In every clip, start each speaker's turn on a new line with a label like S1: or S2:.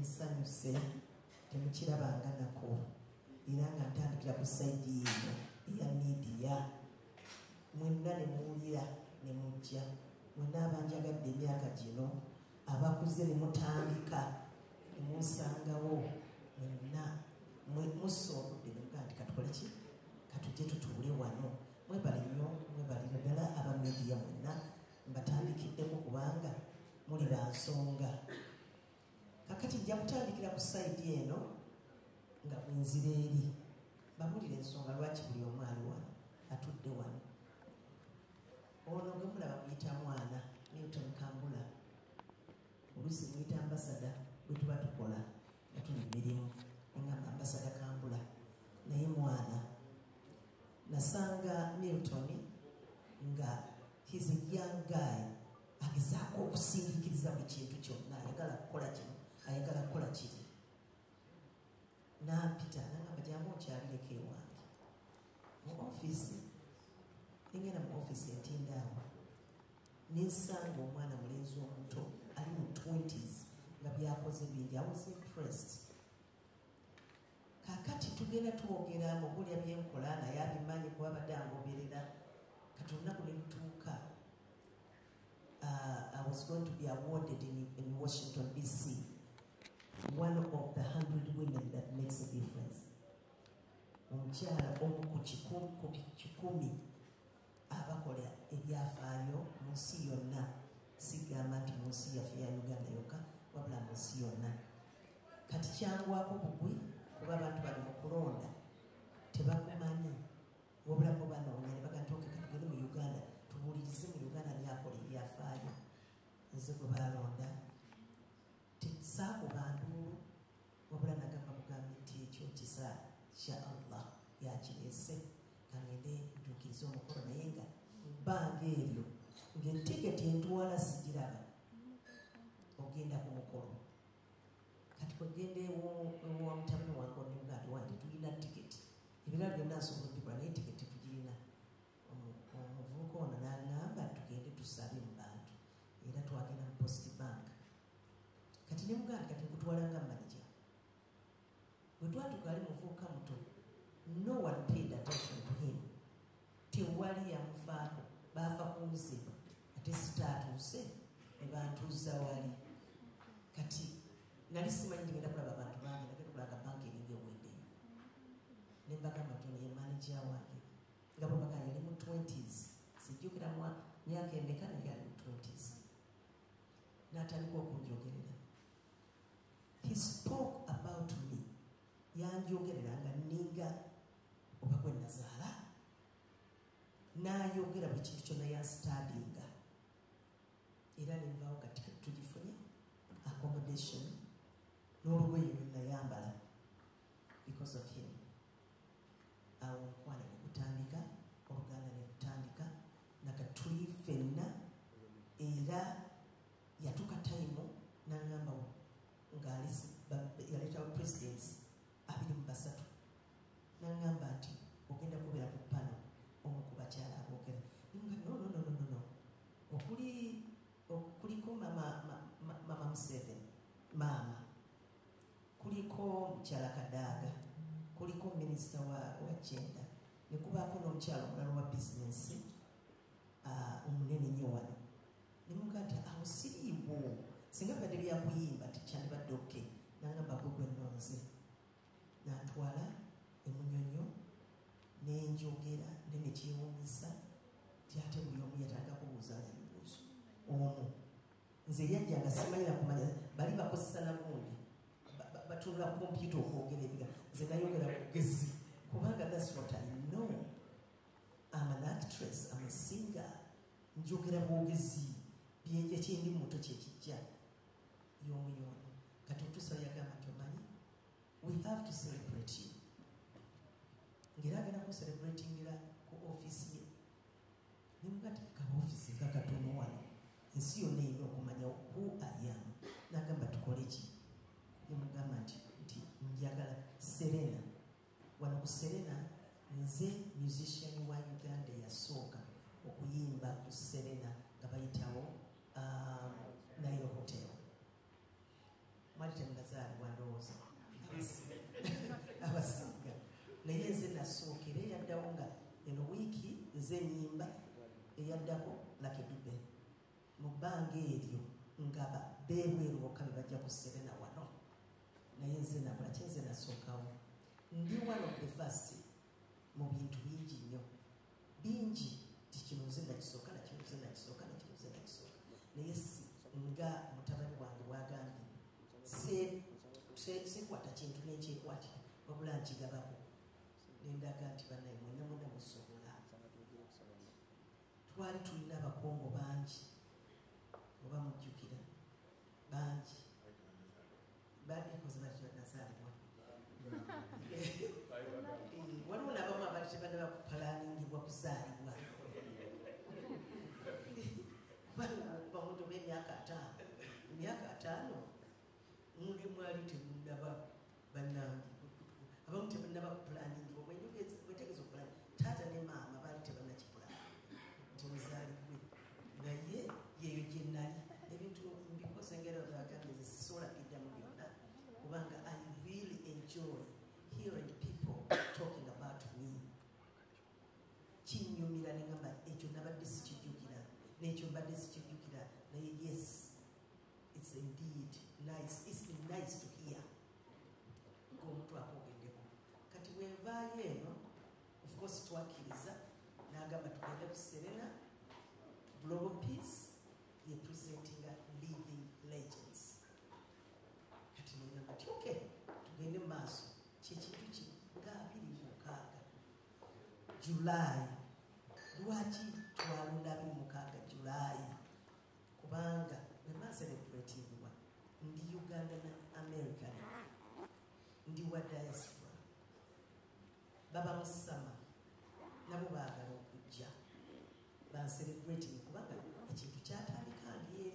S1: Nsanyuse temukirabanga nako, era nga ntandikira ku side eno eya media. Mwenna ne muwulira ne mujja, mwenna abanjagadde emyaka gino, abakuze ne mutandika ne munsangawo, mwenna mussa obudde ne mugaa nti katukole ki, katujje tutuule wano. Mwebale nnyo, mwebalire ddala aba media mwenna, mbatandikiddeko kubanga muli ba nsonga. Kakati nja kutandikira ku side eno nga bwenzira eri babulira ensonga lwaki buli omu ali wano atudde wano. Ono gwe mulaba muyita mwana Milton Kambula, oluusi muyita ambassador bwe tuba tukola nga tuli mirimu, engamba Ambassador Kambula, naye mwana. Nasanga Milton nga he's a young guy agezaako okusindiikiriza buli kintu kyonna, ayagala kukola kino, ayagala kukola kiri. Nampita nagamba, "Jangu okyalireko ewange mu ofiisi." Nengenda mu ofiisi entinda awo, nensanga omwana mulenzi omuto ali mu 20s nga byakoze bingi. I was impressed. Kakati tugenda twogera mubulya byenkola, naye abimanyi kuba badde angoberera. Kati olunaku ne lutuuka, I was going to be awarded in Washington DC, one of the 100 women that makes a difference, omukyala omu ku 100 abakola ebyafaayo mu nsi yonna. Sigamba nti mu nsi yaffe ya Uganda yokka, wabula mu nsi yonna. Kati kyangwako bugwi kuba abantu bali mu kulonda tebakumanyi, wabula bo banoonya ne baga nti, "Okay, katugende mu Uganda tubuulirize mu Uganda nyakola ebyafaayo." Nze gwe balonda. Saakuba nduulu, wabula nagamba bugambi nti ekyo kisa kya Allah, yakireese, kangende ntuukirize omukolo. Naye nga bbanga eryo ng'etiketi entwala sigiraba ogenda ku mukolo. Kati kwegenda ewa mutabani wange onemuga nti wange tetulina tiketi, ebirala byonna nsobola obikola naye tiketi tetugirina. Omuvubuka ono n'aŋŋamba tugende tusabe mu bantu, era twagenda mu Post Bank. Kati nemugaa nti kati nkutwala nga manager. Bwe twatuuka, ali muvubuka muto, no one paid attention to him, tewali yamufaako, baafa ku nze. Ate sitaatuuse ne bantuuza wali. Kati nali simanyi ntigenda kulaba abantu bange, nagenda okulaba banka eringa eweddeyo. Ne mbagamba nti ono ye manager wange. Nga bwe bagamba, yali mu 20s, sijjukira myaka emeka, naye yali mu 20s. N'atandika okunjogerera. He spoke about me, yanjogerera nga ninga oba gwe nazaala, n'ayogera buli kintu kyonna, yanstudyinga. Era nenvaawo nga tiketi tugifunye, accommodation n'olugoye lwe nayambala because of him. Awo omukwano ne gutandika, oluganda ne lutandika, nakatuli ffenna. Era yatuuka time n'aŋŋamba ng'ali yaleetawo presidents 23, n'aŋŋamba nti ogenda kubeera ku panel omu ku bakyala aboogera. Nga no, no, no, no, no, no, okuli kuliko mama Museveni, maama, kuliko mukyala Kadaaga, kuliko minisita wa gender, ne kubaako n'omukyala omulala wa bizinensi omunene nnyo wano. Nemugaa nti awo siriiwo, singa bibadde byakuyimba tekyandibadde okay. Nangamba gwe gwe nnonze. Nantwala emunyonyo nenjogera, nenekyewuunyisa ti ate buli omu yatandika kubuuza nze ebibuuzo. Omu nze yajja nga simanyi nakumanya, bali bakozesa nagundi batunula kompyuta okwogera ebiga, nze nayogera bugezi kubanga that's what I know. I'm an actress, I'm a singer, njogera bwogezi, ekindi muto kyekijja y'omu y'ono. Kati otuusa yagamba nti, "Omanyi, we have to celebrate you." Ngera agenda kucelebratingira ku ofiisi ye. Nemuga ti ka ofiisi nga katono wano, ensi yonna erina okumanya who I am. Nagamba tukole ki? Nemugamba nti njagala Serena. Wano ku Serena, nze musician wa Uganda eyasooka okuyimba ku Serena nga bayitawo Nile Hotel. Mwalimu Mwali temunazaalibwa ndowooza abasinga, naye nze nasookera eyaddawo nga eno wiiki nze enyimba eyaddako Lucky Dube. Mu bbanga eryo nga beebweru bokka be bajja ku Serena wano, naye nze nakola ki, nze nasookawo. Ndi one of the first mu bintu bingi nnyo, bingi ti kino nze nakisooka, nakino nze nakisooka, nakino nze nakisooka. Naye si nga mutabani wange bwagambye, sekwata kintu nenkyekwatira, wabula nkigabako nendaga nti bannaye mwenna mwenna musobola. Twali tulina abakongo bangi, oba mujjukira bangi balikoze batyo nazaalibwa. Waliwo n'abamu abali tebannaba kupalaningibwa kuzaalibwa, kubanga okuba omuntu oba emyaka 50, emyaka 50 muli mwali temunnaba bannange, abamu temunnaba kupulaningibwa. Bwetegeeza okupulani, taata ne maama baali tebannakipulana nti muzaalibwe, naye yeeyo gye nali. Ebintu mbikoze ngeri bagambye, nze sisobola biddamu byonna kubanga I really enjoy hearing people talking about me. Kinyumira nengamba ekyo nabadde sikijjukira n'ekyo mbadde sikijjukira, naye yes, it's indeed nice, it's nice to hear ng'omuntu akwogeddeko. Kati bwenvaayo eno, of course twakkiriza n'agamba tugende ku Serena Global Peace ye presentinga Living Legends. Kati nengamba ti okay, tugende mu maaso. Kyekintu ki nga 26 July. Lwaki twalonda 26 July? Kubanga bwe celebratingibwa ndi Uganda na American, ndi wa diaspora, baba musama nabo baagala okujja bancelebrating, kubanga ekintu kyatandika ndi eri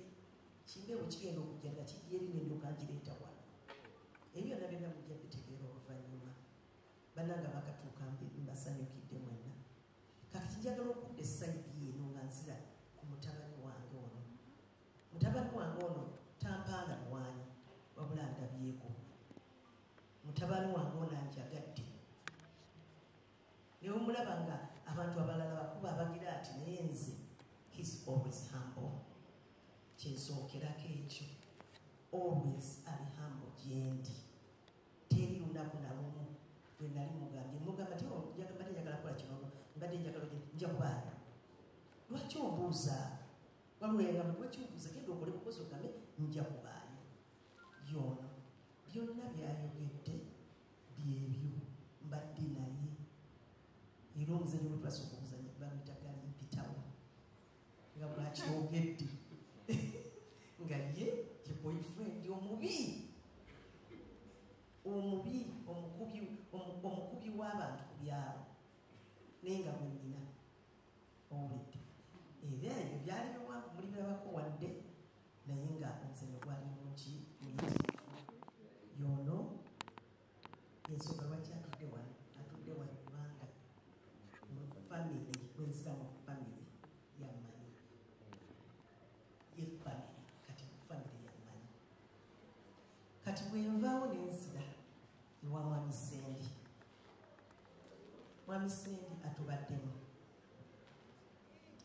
S1: kimbeewo kigenda okujja nakijja eri nendoka ngireeta wano. Ebyo byonna byonna mujja bitegeera oluvannyuma. Bannanga bakatuuka, mbasanyukidde mwenna. Kakati njagala okudda e side eno nga nzira ku mutabani wange ono. Mutabani wange ono tampaanga muwanyi, wabula ndabyeko mutabani wange ono anjagadde. Naye omulaba nga abantu abalala bakuba abagira ati, naye nze he's always humble. Kyensookerako ekyo, always ali humble gyendi. Teri lunaku nalumu lwe nali mugambye, mugamba ti mbadde njagala kukola kino, mbadde njagala nja kubaayo. Lwaki ombuuza? Waliwo yagamba, lwaki ombuuza? Genda okole bukozi ogambe nja kubaayo. Yono byonna byayogedde byebyo mbadde naye. Era omuzannyo gwe twasooka okuzannya bamuyita Galimpitawo, nga bwakyogedde nga ye ye boyfriend omubi, omubi, omukubi, omukubi w'abantu ku byalo, naye nga bwe nnina owulidde. Era ebyo byali biwanvu, mulibirabako wadde, naye nga omuzannyo gwali mulungi muyitirivu. Yono ensonga lwaki atudde wano, atudde wano kubanga mu family, bwenzira mu family yammanyi, ye family. Kati mu family yammanyi. Kati bwenvaawo nenzira ewa Mwami Sendi. Mwami Sendi atubaddemu,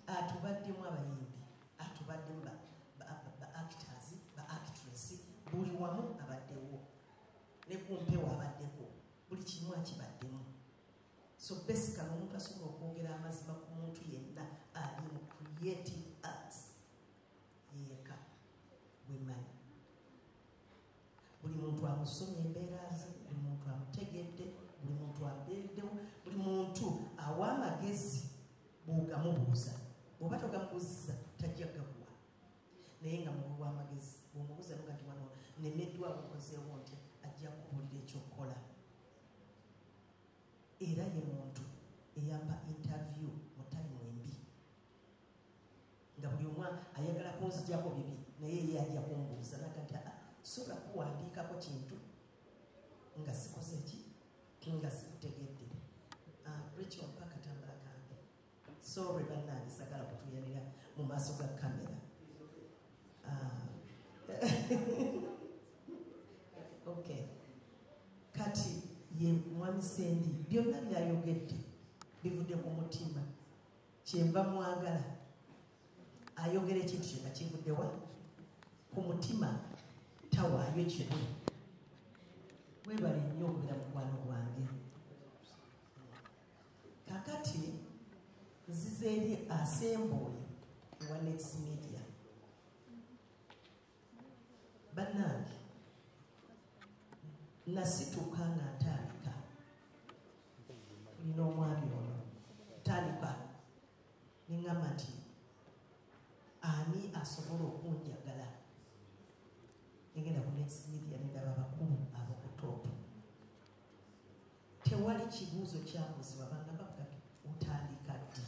S1: atubaddemu abayimbi, atubaddemu ba actors, ba actress, buli wamu abaddewo, ne ku mpewo abaddeko, buli kimu akibaddemu. So basically omuntu asobola okwogera amazima ku muntu yenna ali mu creative arts yeyeka bwemanyi. Buli muntu amusomye embeera ze, buli muntu amutegedde, buli muntu abeereddewo, buli muntu awa amagezi bw'ogamubuuza. Bw'oba togamubuuziza tajja gakuwa, naye nga muwi w'amagezi bw'omubuuza noga nti wano nemeddwa bukozeewo ntya, ajja kubuulira ekyokukola. Era ye muntu eyampa interview mu time embi, nga buli omu ayagala kunzijako bibi, naye ye ajja kumbuuza naga nti aa sobola kuwandiikako kintu nga sikoze ki, nga sikutegedde. Rachel, mpa akatambala kange. Sorry bannange, sagala kutuyanira mu maaso ga kamera. Mwami Sendi byonna byayogedde bivudde ku mutima, kyenva mwagala ayogera ekintu kyonna kivuddewa ku mutima, tawaayo kimu. Webale nnyo okubeera mukwano gwange. Kakati nzize eri asembuye wa Next Media. Bannange, nasituka nga ntandika, tulina omwami ono ntandika neŋŋamba nti ani asobola okunjagala, negenda ku Next Media nendaba abakulu ab'oku top. Tewali kibuuzo kyambuuzibwa, bangamba bugambi otandika ddi,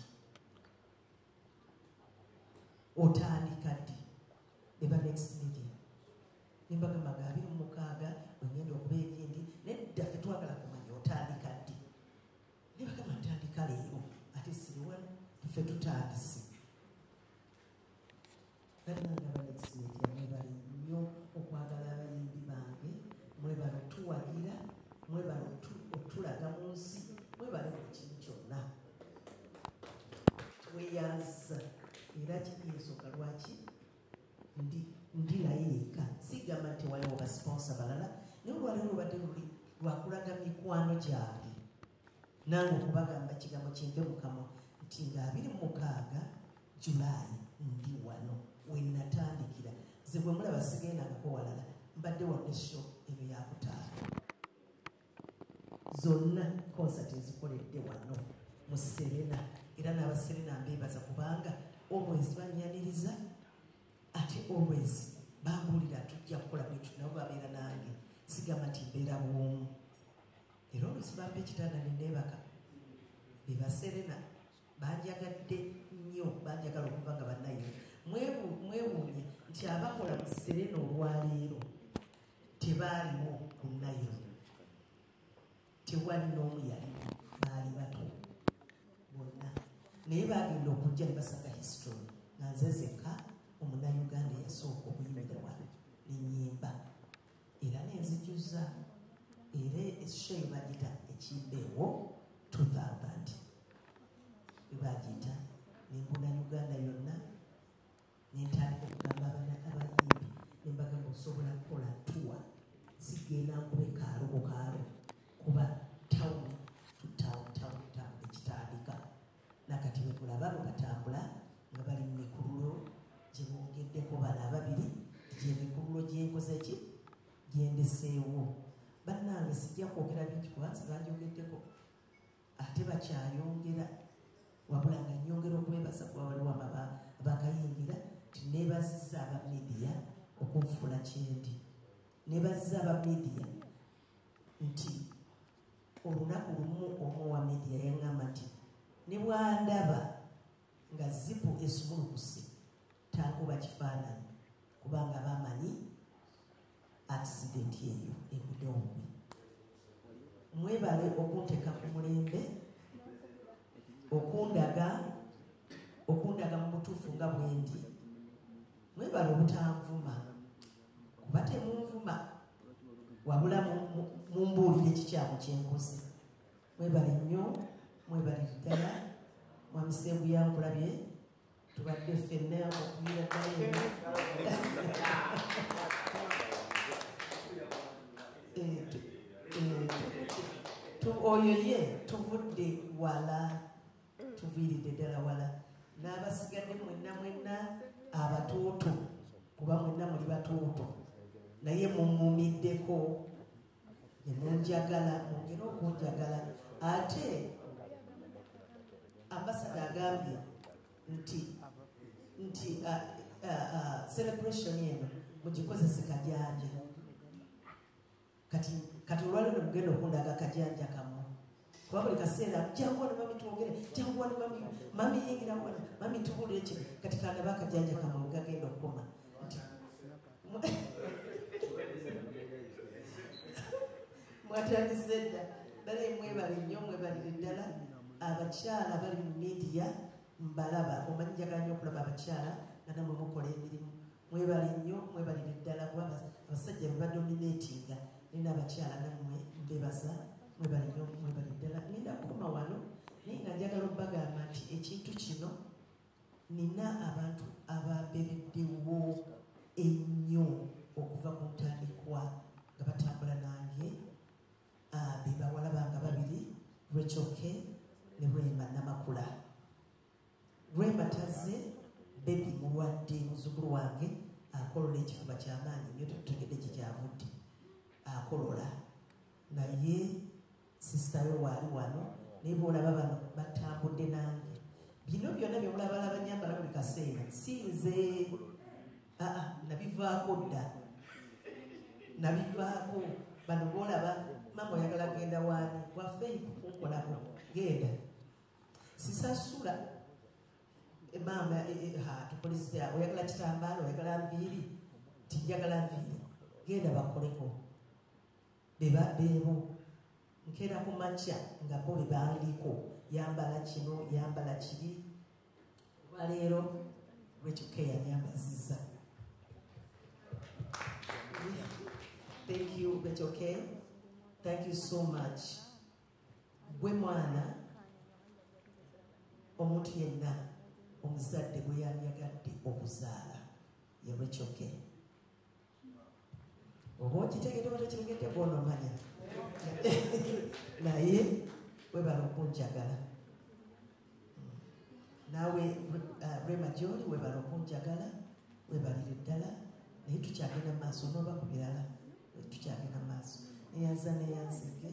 S1: otandika ddi? Eba Next Media nimbagamba nga 26 wengenda okuba ebindi, nedda ffe twagala kumanya otandika ddi. Nibagamba ntandika leero, ate siri wano, ffe tutandise. Bannange aba Next Media mwebale nnyo okwagala abayimbi bange, mwebale otuwagira, mwebale otulaga mu nsi, mwebale buli kintu kyonna. Tweyanza era ensonga lwaki ndi naye yekka. Sigamba nti waliwo basponsa balala, naye olwaleero lubadde luli lwakulaga mikwano gyange nange okubagamba ekigambo kinve mu kamwa nti nga 26 Julaayi ndi wano we natandikira. Nze bwe mulaba sigendangako walala, mbadde wano eshow eno yakutaano zonna concert ezikoledde wano mu Serena, era n'abaserena mbeebaza kubanga always bannyaniriza, ate always bambuulira tujja kukola bwetu, nabo babeera nange, sigamba nti mbeera bwomu. Era oluusi bampa ekitanda ne neebaka. Be baserena banjagadde nnyo, banjagala okuva nga bannaye. Mwewuunye nti abakola mu Serena olwaleero tebaaliwo ku Nile, tewali n'omu yaliwo, baali bato bonna, naye baagenda okujja ne basanga history nga nze nzekka omunnayuganda eyasooka okuyimirira wano n'ennyimba, era nenzijjuza. Era eshow eyo bagiyita Ekimbeewo 2000 bwe bagiyita, nembuna Uganda yonna, nentandika okugamba abayimbi nembagamba osobola kukola tour, sigenda nkube kaalo ku kaalo, kuba town to town, town to town ekitandika. Nakati bwe mulaba bwe batambula nga bali mu mikululo gye bongeddeko bano ababiri, gyemikululo gyenkoze ki gyendeseewo. Bannange sijja kwogera bingi kuba nze banjogeddeko ate bakyayongera, wabula nga nyongera okwebaza kuba waliwo abakayingira nti neebazizza aba media okunfuula kyendi, neebazizza aba media nti olunaku lumu omu wa media yaŋŋamba nti ne bwandaba nga zipu esumulukuse tankuba kifaananyi kubanga bamanyi accident eyo egudde obubi. Mwebale okunteeka ku mulembe, okundaga mu butuufu nga bwendi. Mwebale obutanvuma, kuba temunvuma, wabula mumbuulire ekikyamu kyenkoze. Mwebale nnyo, mwebalire ddala. Mwami Ssembuya nkulabye, tubadde ffenna okuviira ddala eno. Oyo ye tuvudde wala, tuviiridde ddala wala. N'abasigadde mwenna mwenna abatuuto, kuba mwenna muli batuuto, naye mumumiddeko ne munjagala, mwongere okunjagala. Ate ambasada agambye nti celebration eno mugikozese kajanja. Kati olwaleero mugenda okundaga kajanja kammwe, kuba buli kaseera jangu wano mami twogere, jangu wano mami, mami yingira wano, mami tubuulire kino. Kati kandaba akajanja kammwe gagenda okukoma nti mwatandise dda. Ddala mwebale nnyo, mwebalire ddala. Abakyala bali mu media mbalaba, omanyi njagala nnyo okulaba abakyala nga nammwe mukola emirimu. Mwebale nnyo, mwebalire ddala, kuba abasajja be badominatinga, naye n'abakyala nammwe mbebaza. Mwebale nnyo, mwebale ddala. Ngenda kukoma wano, naye nga njagala obbagamba nti ekintu kino nina abantu ababeereddewo ennyo okuva ku ntandikwa nga batambula nange, be bawala bange babiri, Rachel K ne Rema Namakula. Rema tazze, baby mulwadde, muzzukulu wange akolola ekifuba kyamaanyi nnyo, tetutegedde gye kyavudde, akolola, naye sister we waali wano. Naye boolaba bano batambudde nange, bino byonna bye mulabalaba nyambala buli kaseera si nze, aa, nabivaako dda, nabivaako. Bano boolaba, mama oyagala genda waani waffe kunkolako, genda, sisasula maama, tukolesa, oyagala kitambaala, oyagala nviiri, tinjagala nviiri, genda bakoleko. Beebo nkeera ku makya nga bo be bandiko, yambala kino, yambala kiri. Olwaleero Rachel K yanyambazizza. Thank you, Rachel K. Thank you so much. Gwe mwana omuntu yenna omuzadde gwe yandiyagadde okuzaala ye Rachel K. Oba okitegedde oba tokitegedde, gw'onoomanya, naye webala okunjagala. Naawe Rema gy'oli, webala okunjagala, webalire ddala. Naye tukyagenda mu maaso, n'oba ku birala tukyagenda mu maaso. Neyanza, neyanzege.